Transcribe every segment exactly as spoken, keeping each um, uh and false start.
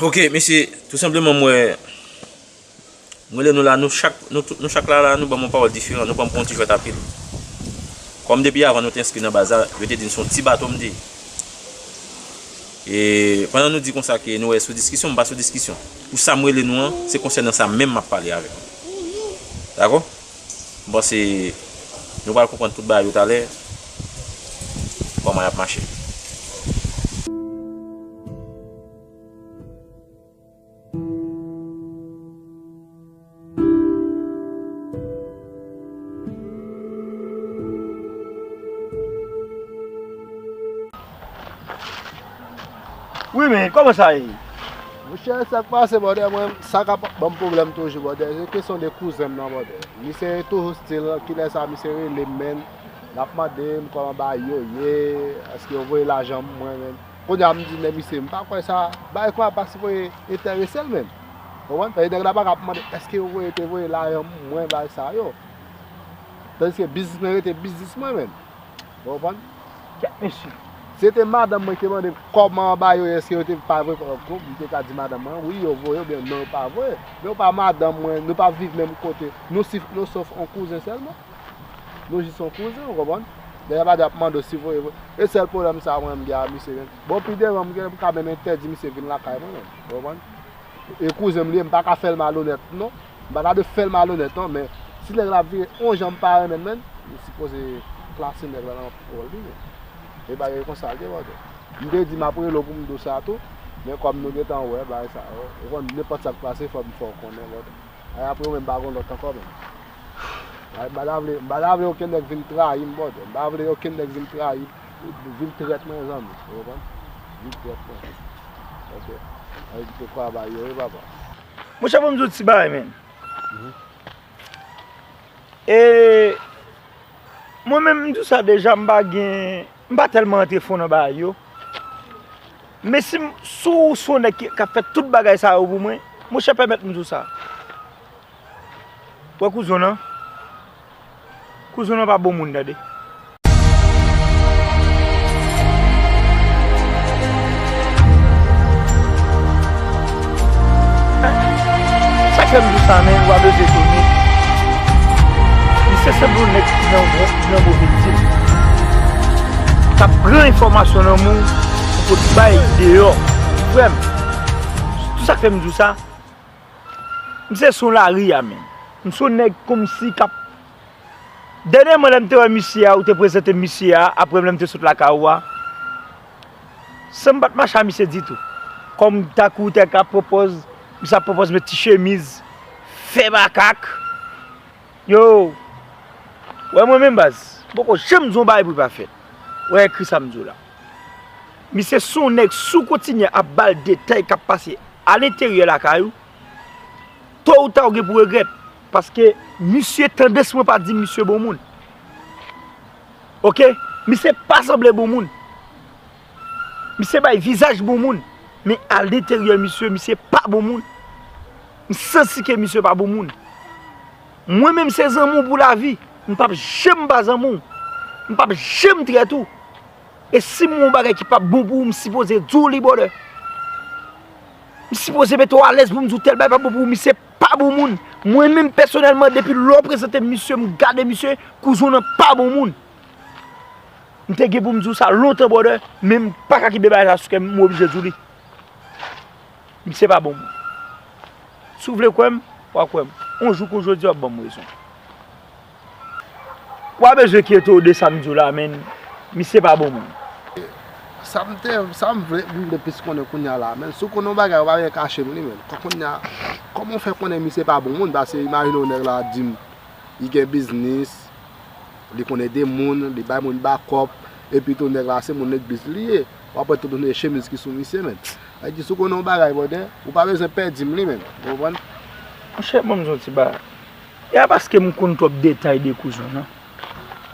Ok, mesye, tou senpleman, mwen, mwen, lè nou la, nou chak, nou, tout, nou chak la, la, nou ban m yon pawòl diferan, nou ban m pou yon ti jwèt a pil. Kòm depi avan nou te enskri nan baz la, yo te di n se yon ti bato m te ye. E pandan nou di konsa ke nou wè sou diskisyon, m pa sou diskisyon. Pou sa m rele nou an, se konsènan sa menm m ap pale avèk nou. Dakò? M panse nou pral konprann tout bagay yo talè, kòman y ap mache. Wi, men, kòman sa ye? Monchè, sa k pase, brother, mwen, sa k ap ban m pwoblèm toujou, brother, se kesyon de kouzen m nan, brother. Misye toujou still, kilè sa misye rele m, men, l ap mande m kòman bagay yo ye, èske yo voye lajan mwen, men. Kounye a, m di, men misye, m pa kwè sa, bagay konsa pa sipoze enterese l, men. Ou konprann? Paske nèg la pa ka ap mande, èske yo voye, te voye lajan mwen, bagay sa yo. Tandiske biznis mwen rete biznis mwen, men. Ou konprann? Kèt mesye. Si se te madanm mwen ki te mande m kòman bagay yo ye, èske yo te pa voye kòb, m te ka di madanm mwen, wi, yo voye, oubyen non, yo pa voye. Men yo pa madanm mwen, nou pa viv menm kote, nou si, nou sòf yon kouzen sèlman. Nou jis yon kouzen, ou konprann? Dèyè pa di ap mande w si voye, voye. E sèl pwoblèm sa mwen m gen a misye, men. Bon, pi devan, m gen, m ka menm entèdi misye vin lakay mwen, men. Ou konprann? E kouzen m li ye, m pa ka fè l malonèt, non. M pa ta dwe fè l malonèt, non, men si nèg la vire yon jan m pa renmen l, men, m sipoze plase nèg la nan wòl li, men. E bagay konsa l ye, brother. M te di m ap rele w pou m di w sa tou, men kòm nou gentan wè bagay sa yo, ou konn nenpòt sa k pase, fò m fè w konnen, brother. Ay, apre ou menm, m pa gon lòt ankò, men. Ay, m pa ta vle, m pa ta vle okenn nèg vin trayi m, brother. M pa vle okenn nèg vin trayi m, vin trèt mwen, zanmi. Ou konprann? Vin trèt mwen. Ok. Ay, te kwa ba yo, wi, papa. Monchè, ban m di w ti bagay, men. E mwen menm, m di w sa deja, m pa gen, m pa tèlman antre fon nan bagay yo. Men si m, si w se yon nèg ki, k ap fè tout bagay sa yo pou mwen, monchè, pèmèt m di w sa. Wè kouzen w nan, kouzen w nan pa bon moun, tande. Sa k fè m di w sa, men, w pa bezwen etone. Misye se yon nèg ki nan, ki nan move dil. K ap pran enfòmasyon nan men w pou pot bay deyò. Frè m, tout sa k fè m di w sa, misye se yon lari a, men. M se yon nèg kòmsi k ap Dènyèman, lè m te wè misye a, ou te prezante m misye a, apre m, lè m te sot lakay ou a, san m pa t mache a misye ditou. Kòm tankou te ka pwopòz, misye ap pwopòz met ti chemiz, fè makak. Yo, wè mwen menm baz, m poko janm di yon bagay pou l pa fèt. Wè ekri sa m di w la. Misye se yon nèg, si w kontinye ap ba l detay k ap pase alenteryè lakay ou, to ou ta ou gen pou regrèt. Paske misye, tandans mwen pa di misye bon moun. Ok? Misye pa sanble bon moun. Misye bay vizaj bon moun. Men alenteryè misye, misye pa bon moun. M santi ke misye pa bon moun. Mwen menm se zanmi w pou lavi. M p ap janm pa zanmi w. M p ap janm trèt ou. E si m wè yon bagay ki p ap bon pou ou, m sipoze di w li, brother. M sipoze mete w alèz pou m di w tèl bagay pa bon pou ou, misye pa bon moun. Mwen menm pèsonèlman, depi lè w prezante m misye, m gade misye, kouzen w nan pa bon moun. M te gen pou m di w sa lontan, brother, men m pa ka kenbe bagay sa sou kè m, m oblije di w li. Misye pa bon moun. Si w vle kwè m, w a kwè m. Yon jou kou jodi a, w ap ban m rezon. W a bezwen enkyete w de sa m di w la, men misye pa bon moun. Sa m te, sa m vle, m vle plis konnen kounye a la, men si w konnen yon bagay, w pa bezwen kache m li, men. Kon-, kounye a, kòman w fè konnen misye pa bon moun? Paske imajine w nèg la di m, li gen biznis, li konn ede moun, li bay moun bakòp, epi tou nèg la se moun legliz li ye. W ap wè tout chemiz ki sou misye, men. Sa vle di, si w konnen yon bagay, brother, ou pa bezwen pè di m li, men. Ou konprann? Monchè, ban m di w yon ti bagay. E a paske m konn twòp detay de kouzen w nan.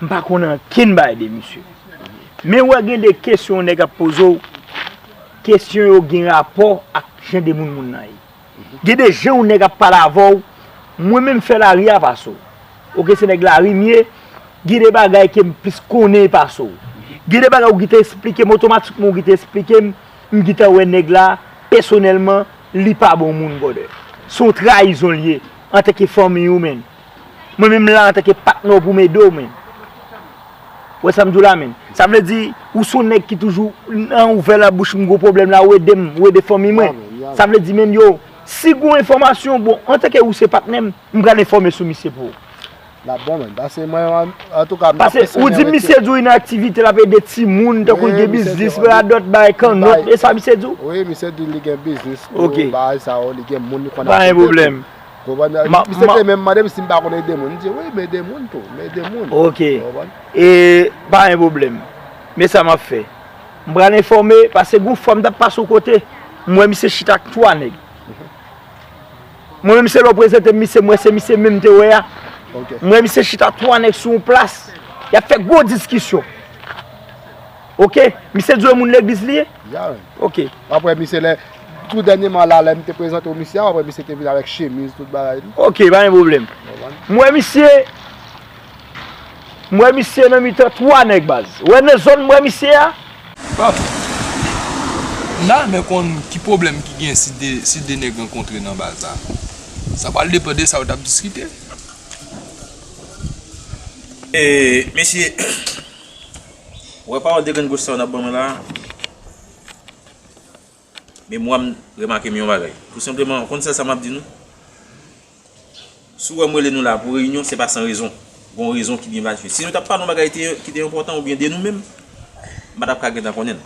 M pa konnen ankenn bagay de misye. Men w wè gen de kesyon yon nèg ap poze w, kesyon yo gen rapò ak jan de moun moun nan ye. Gen de jan yon nèg ap pale avè w, mwen menm fè lari a pase w. Oke, se nèg lari m ye, gen de bagay ke m plis konnen pase w. Gen de bagay ou gentan esplike m, otomatikman ou gentan esplike m, m gentan wè nèg la, pèsonèlman, Li pa bon moun, brother. Se yon trayizon li ye, antanke fanmi w, menn. Mwen menm la, antanke patnè w pou m ede w, menn. Ou wè sa m di w la, menn? Sa vle di, ou se yon nèg ki toujou nan ouvè labouch m, gwo pwoblèm la, ou ede m, ou ede fanmi mwen. Sa vle di, menn, yo, si gon enfòmasyon, bon, antanke ou se patnè m, m pral enfòme sou misye pou ou. L ap bon, menn. Paske mwen, an, antouka, m t ap Paske ou di misye di w li nan aktivite, l ap ede timoun, tankou li gen biznis, radòt, bay kannòt, e sa misye di w? Wi, misye di li gen biznis tou, bagay sa yo, li gen moun li konn ap ede tou. Pa gen pwoblèm. Konprann? Misye te menm mande m si m pa konn ede moun. M di, wi, m ede moun tou, m ede moun. Ok. Konprann? E pa gen pwoblèm. Men sa m ap fè. M pral enfòme, paske gon fwa m t ap pase yon kote, m wè misye chita ak twa nèg. Mwen menm se lè w prezante m misye, m wè se misye menm m te wè a. M wè misye chita twa nèg sou yon plas. Y ap fè gwo diskisyon. Ok? Misye di w e moun legliz li ye? Ok. W ap wè misye lè, tou dènyèman la, lè m te prezante w misye a, w ap wè misye te vin avèk chemiz, tout bagay li. Ok, pa gen pwoblèm. M wè misye, m wè misye nan mitan twa nèg, baz. Ou wè nan zòn m wè misye a? Bon, m ta renmen konn ki pwoblèm ki gen si de, si de nèg rankontre nan baz la. Sa pral depann de sa yo t ap diskite. E, mesye, ou wè pawòl de grenn goch sa yo n ap ban mwen la? Memwa m remake m yon bagay. Tou senpleman, ou konn sèl sa m ap di nou? Si w wè m rele nou la pou reyinyon, se pa san rezon. Gon rezon ki byen valifye. Si nou t ap pale yon bagay te, ki te enpòtan oubyen de nou menm, m pa t ap ka gentan konnen l.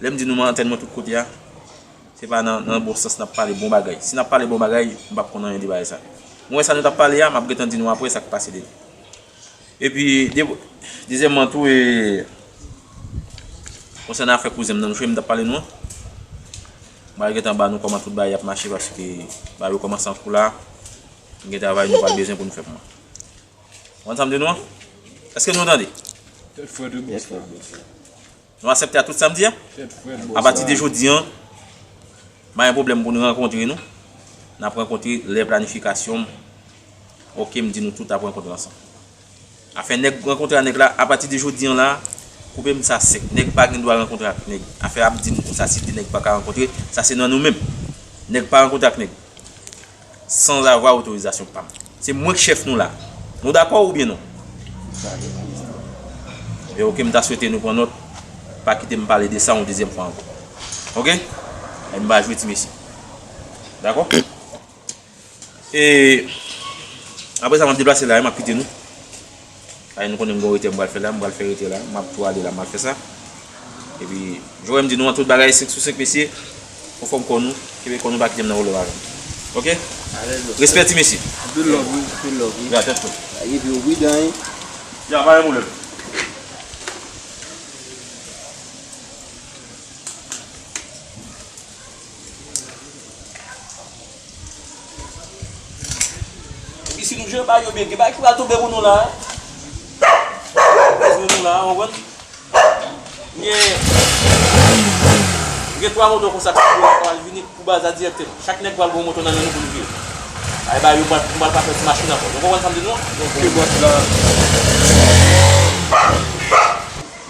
Lè m di nou m antènman tout kote a, se pa nan, nan bon sans n ap pale bon bagay. Si n ap pale bon bagay, m p ap konn anyen de bagay sa. Mwen wè sa nou t ap pale a, m ap gentan di nou apre sa k pase de. Epi, de, dezyèmman tou, e, konsènan afè kouzen m nan, nou fè m t ap pale nou an. M pral gentan ba nou kòman tout bagay ap mache paske bagay yo kòmanse an kou la. Gen travay nou pral bezwen pou nou fè pou mwen. Konprann sa m di nou an? Èske nou tande? Tèt frèt wi, bòs la. Nou aksepte a tout sa m di a? Tèt frèt, bòs la. Apati de jodi an, pa gen pwoblèm pou nou rankontre nou. N ap rankontre lè planifikasyon m. Ok, m di nou tout ap rankontre ansanm. Afè nèg rankontre a nèg la, apati de jodi an la, koupe m sa sèk. Nèg pa gen dwa rankontre ak nèg. Afè ap di m konsa, si de nèg pa ka rankontre, sa se nan nou menm. Nèg pa rankontre ak nèg. Sans avoir otorizasyon pa m. Se mwen k chèf nou la. Nou dakò oubyen non? Ebyen, ok, m ta swete nou pran nòt. Pa kite m pale de sa yon dezyèm fwa ankò. Ok? Ebyen, m va jwe ti mesye. Dakò? E apre sa, m ap deplase la, m ap kite nou. Ay, nou konnen m gon retè m pral fè la, m pral fè retè la, m ap tou ale la, m al fè sa. Epi, jan w wè m di nou an, tout bagay senk sou senk, mesye, konfòm kò nou, kenbe kò nou, pa kite m nan vòlò avè m. Ok? Alèz, bòs. Respè, ti mesye. Anpil love, wi, anpil love, wi. Ya, tèt frèt. Epi, wi, dan. Ya, pa gen pwoblèm. Epi si nou jere bagay yo byen, gen bagay ki pral tonbe pou nou la. Bezwen nou la, w konprann? Gen, gen twa moto konsa ki pral vini pou baz la dirèkteman. Chak nèg pral gen yon moto nan men nou pou nou vire. Ay, bagay yo pral, nou pral pa fè ti machin ankò. Nou konprann sa m di nou an? Ok, bòs la.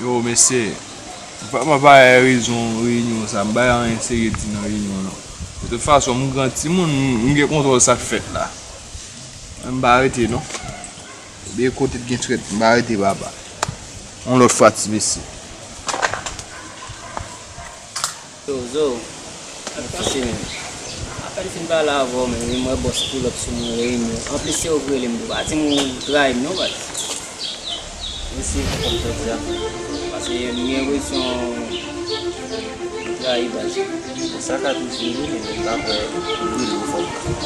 Yo, mesye. M pa, m pa bay rezon reyinyon sa, m bay anyen serye di nan reyinyon an non. De tout fason, m gran timoun, m, m gen kontwòl sa k fèt la. Men m pa rete non. Ebyen kote t gen trèt, m pa rete papa. Yon lòt fwa ti mesye. Zo, zo. Ap pase menm. Apèn fin pale avè w menm, wi, m wè bòs pull up sou mwen reyinyon. Anplis se ou k rele m tou. Pa di m ou trayi m non, baz. Mèsi pou kòmantè a. Paske m gen enpresyon ou trayi baz. Sa ka toujou rive, men m pa kwè ou rele m fò.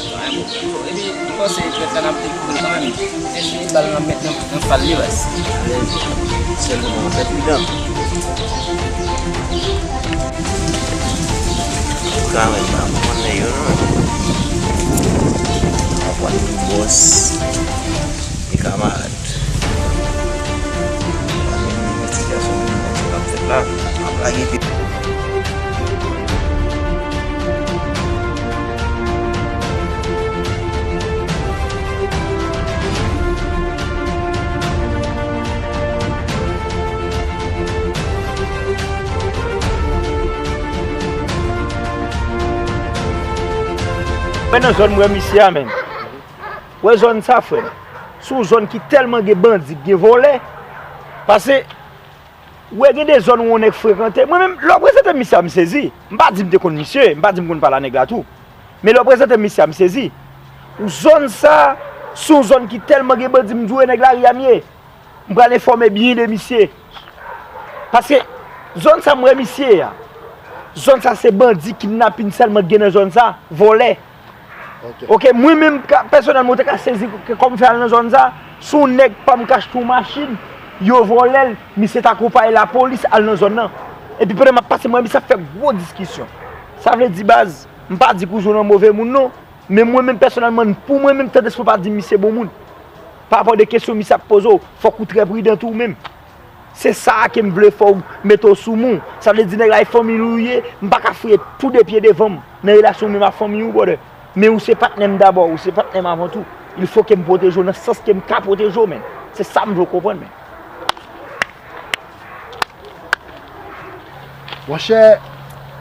Pa gen pwoblèm. Epi, m panse trèt la n ap dekouvri l kanmenm. Se fini bal nan met nan, nan fal li baz. Alèz. Sèlman, fè pridan. Ou ka wè m pa konn nèg yo non. Anpwa de bòs e kamarad. Anpwa de ti gason ki ap fèt la, ap lage pi. Nan zòn m wè misye a menm. Wè zòn sa, frè m. Se yon zòn ki tèlman gen bandi, gen vòlè. Pase, wè gen de zòn ou yon nèg frekante. Mwen menm, lè w prezante m misye a, m sezi. M pa di m te konn misye, m pa di m konn pale a nèg la tou. Men lè w prezante m misye a, m sezi. Zòn sa, se yon zòn ki tèlman gen bandi, m di w e nèg lari a m ye. M pral enfòme byen de misye. Paske zòn sa m wè misye a. Zòn sa se bandi, kidnapin sèlman ki gen nan zòn sa, vòlè. Ok, mwen menm ka- pèsonèlman, ou te ka sezi ke kòm fè al nan zòn sa, si yon nèg pa m ka achte yon machin, yo vòlè l, misye t akonpaye lapolis al nan zòn nan. Epi pandan m ap pase, m wè misye ap fè gwo diskisyon. Sa vle di baz, m pa di Kouzo nan move moun non, men mwen menm pèsonèlman, pou mwen menm, tandans mwen pa di misye bon moun. Pa rapò de kesyon misye ap poze w, fòk ou trè pridan tou ou menm. Se sa a ke m vle fè w mete w sou men w. Sa vle di nèg la e fanmi w ye, m pa ka fouye tou de pye devan m nan relasyon w menm ak fanmi w, brother. Men ou se patnè m dabò, ou se patnè m avan tou. Il fo ke m pwoteje w nan sans ke m ka pwoteje w, men. Se sa m vle w konprann, men. Monchè,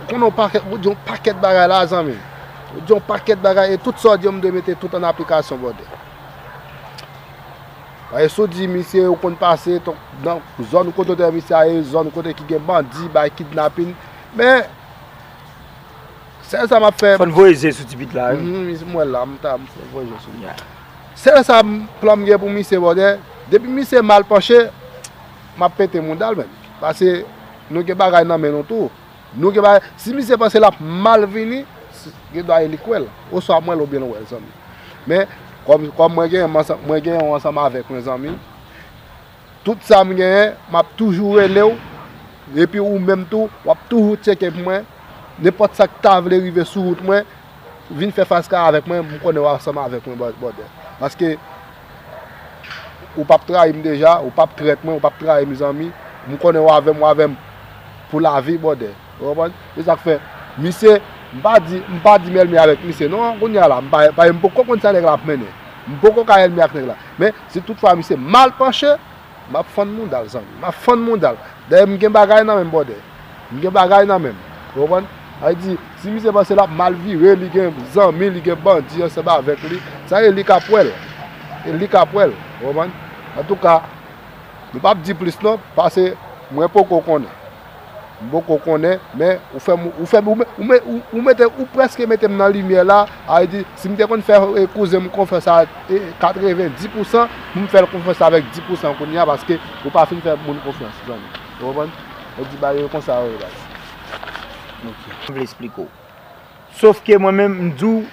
ou konnen yon pakèt, ou di yon pakèt bagay la, zanmi. Ou di yon pakèt bagay e tout sa w di yo, m dwe mete tout an aplikasyon, brother. Paske si w di misye ou konn pase nan zòn kote w te wè misye a ye, zòn kote ki gen bandi, bay kidnapin. Men, sèl sa m ap fè. Fò n voye je sou ti pit la wi. Mhm, m wè l la, m ta m fè voye je sou li. Sèl sa m plan m gen pou misye, brother, depi misye mal panche, m ap pete mouda l menm. Paske nou gen bagay nan men nou tou. Nou gen bagay, si misye panse l ap mal vini, gen dwa e li k wè l. Oswa m wè l oubyen l wè l, zanmi. Men, kòm, kòm mwen gen, mwen gen yon ansanm avèk mwen, zanmi. Tout sa m genyen, m ap toujou rele w. Epi ou menm tou, w ap toujou tcheke pou mwen. Nenpòt sa k ta vle rive sou wout mwen, vin fè fas kare avèk mwen, m konnen w ansanm avèk mwen, brother. Paske ou p ap trayi m deja, ou p ap trèt mwen, ou p ap trayi m, zanmi. M konnen w avè m, w avè m pou lavi, brother. Ou konprann? Se sa k fè, misye, m pa di, m pa di m ènmi avèk misye. Non, kounye a la, m pa, pa, m poko konn sa nèg la ap mennen. M poko ka ènmi ak nèg la. Men, si toutfwa misye mal panche, m ap fann mouda l, zanmi. M ap fann mouda l. Dayè, m gen bagay nan men m, brother. M gen bagay nan men m. Ou konprann? Sa vle di, si misye panse l ap mal vire, li gen zanmi, li gen bandi ansanm avèk li, sa e li k ap wè l. E li k ap wè l. Ou konprann? Antouka, nou p ap di plis non, paske mwen poko konnen. M poko konnen, men ou fè m, ou fè m, ou, me- ou, me- ou, ou mete, ou prèske mete m nan limyè la. Sa vle di, si m te konn fè, e, kouzen m konfyans a, e, katreven dis pousan, pou m fè l konfyans avèk dis pousan kounye a, paske ou pa fin fè moun konfyans, zanmi. Ou konprann? Yo di bagay yo konsa yo ye, baz. Ok. M vle eksplike w. Sof ke mwen menm, m di w,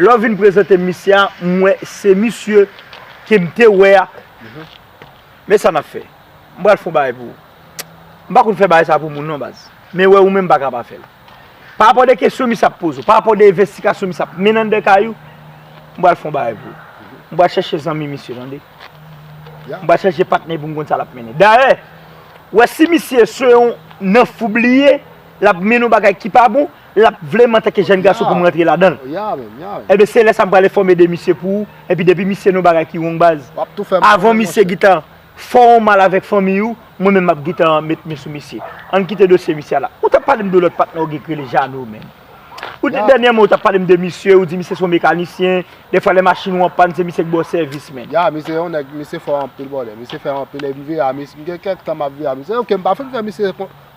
lè w vin prezante m misye a, m wè se misye ke m te wè a. Men sa n ap fè. M pral fè yon bagay pou ou. M pa konn fè bagay sa pou moun non, baz. Men wè ou menm pa ka pa fè l. Pa rapò de kesyon misye ap poze w, pa rapò de envestigasyon misye ap mennen anndan kay ou, m pral fè yon bagay pou ou. M pral chèche zanmi misye, tande. M pral chèche patnè pou m konn sa l ap mennen. Dayè, wè si misye se yon nanfoub li ye, l ap mennen yon bagay ki pa bon, l ap vle m antanke jèn gason pou m rantre ladan l. Ebyen, se lè sa m pral enfòme de misye pou ou, epi depi misye nan yon bagay ki wrong, baz, avan misye gentan fè w mal avèk fanmi ou, mwen menm m ap gentan met men sou misye. Ann kite dosye misye a la. Ou t ap pale m de lòt patnè w gen k rele Jano, menm. Ou te dènyèman, ou t ap pale m de misye, ou di misye se yon mekanisyen, defwa lè machin ou an pàn, se misye k ba w sèvis, menm. Ya, misye yon nèg, misye fò anpil, brother. Misye fè anpil, e m vire a misye, m gen kèk tan m ap vire a misye. Ok, m pa fin fè misye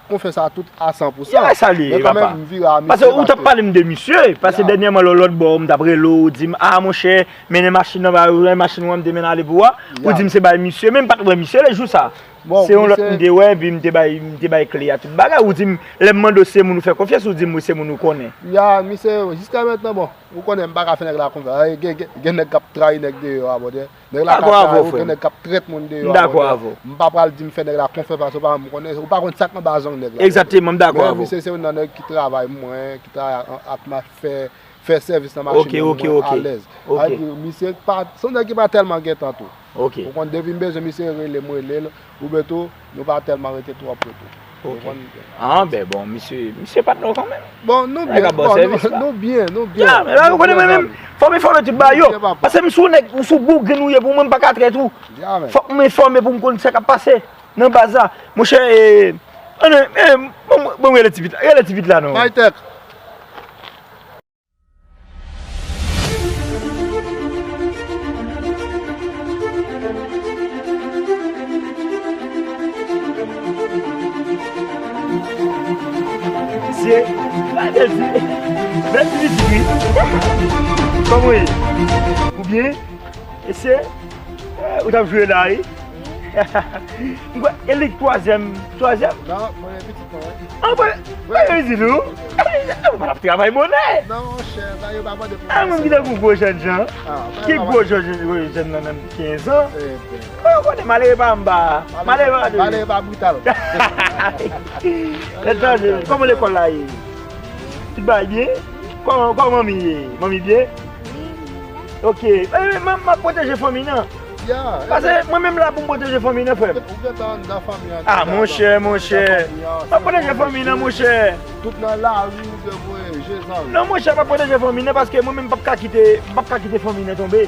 konfyans a tout a san pou san. Ya, sa li ye, papa. Men kanmenm, m vire a misye. Paske ou t ap pale m de misye, paske dènyèman, lò, lòt bò, m t ap rele w, ou di m, a, monchè, mennen machin nan ba yo, mennen machin ou an, m te mennen ale pou ou a. Ou di m se bay misye, men m pa t wè misye lè jou sa. Se yon lòt m te wè, epi m te bay, m te bay kle a tout bagay. Ou di m, lè m mande w se moun ou fè konfyans, ou di m wi, se moun ou konnen. Ya, misye, jiska mentnan, bon, ou konnen m pa ka fè nèg la konfyans. Gen, gen, gen nèg k ap trayi nèg deyò a, brother. Nèg la ka trayi ou, gen nèg k ap trèt moun deyò a, brother. M pa pral di m fè nèg la konfyans paske ou pa janm konnen, ou pa konn sa k anba zong nèg la. Egzakteman, m dakò avè w. Men misye se youn nan nèg ki travay mwen, ki travay ak, ak m ap fè, fè sèvis nan machin nan pou mwen alèz. Sa vle di, misye pa, se yon nèg ki pa tèlman gen tan tou. Ou konn, depi m bezwen misye rele m, rele l, oubyen tou, nou pa tèlman rete twò pre tou. Ok. Ah, ben bon, misye, misye patnè w kanmenm. Bon, nou byen, bon, nou byen, nou byen. Ya, men la, ou konnen mwen menm, fò m enfòme tout bagay yo. Paske m sou nèg, ou sou boug, grenn ou ye pou mwen, m pa ka trèt ou. Fòk m enfòme pou m konn sa k ap pase nan baz la. Monchè, e, ann, e, bon, bon, rele ti pit la, rele ti pit la non. Maytèk. Mesye, gade ti, bèl ti pitit wi. Kòman w ye? Ou byen? Mesye, eh, ou t ap jwe la wi. M kwè e li k twazyèm, twazyèm? Non, premye pitit mwen wi. An, premye pitit ou? Ou pa t ap travay bonè. Non, monchè, sa yo pa mande pou. Ah, mwen ki te gon gwo jènjan. Ki gwo jènjan nan menm kenz an? Ou konnen malere pa anba. Malere pa anba. Malere pa brital. Etanje, kòman lekòl la ye? Tout bagay byen? Kòman, kòman manmi ye? Manmi byen? Ok. Eh, m ap pwoteje fanmi nan. Paske mwen menm la pou m pwoteje fanmi nan, frè m. Ah, monchè, monchè. M ap pwoteje fanmi nan, monchè. Tout nan lari, ou te voye je zanmi. Non, monchè, m ap pwoteje fanmi nan paske mwen menm m p ap ka kite, m p ap ka kite fanmi nan tonbe.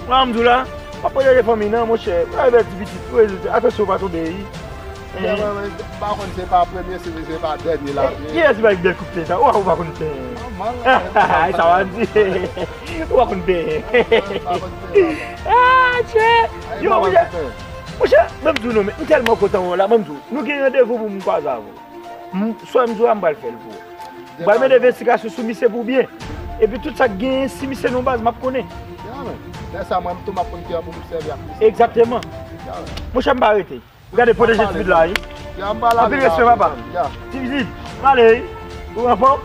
Mwen, m di w la, m ap pwoteje fanmi nan, monchè. Mwen avèti pitit, wi, atansyon pa tonbe, wi. Mwen, mwen, m pa konn se pa premye, se, se pa dènye la. Kiyès ki bay bèl kout pye sa? Ou, ou pa konn pye. Sa w ap di. Ou pa konn pye. Ah, tchè. Yo, monchè. Monchè, ban m di w non, men m tèlman kontan wè w la, ban m di w. Nou gen randevou pou m kwaze avè w. M, swa m di w la, m pral fè l pou ou. M pral mete envestigasyon sou misye pou byen. Epi tout sa k genyen, si misye nan baz, m ap konnen. Ya, men. Lè sa, mwen tou, m ap konn ki an pou m sèvi ak misye. Egzakteman. Ya, men. Monchè, m pa rete. Gade, pwoteje ti pitit la, wi. Ya, m pral ale. Anpil respè, papa. Ya. Ti pitit, m ale, wi. Ou anfòm?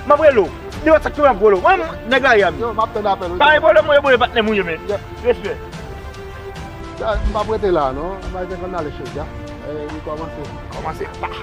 M ap rele w. Depi sa k tou m ap rele w. Mwen, nèg la, ya m. Yo, m ap tann apèl ou. Pa gen pwoblèm, mwen, mwen, patnè m ou ye, men. Respè. Ya, m p ap rete la, non. M a te konn ale chèz, ya. Eh, li kòmanse. Kòmanse. Pa.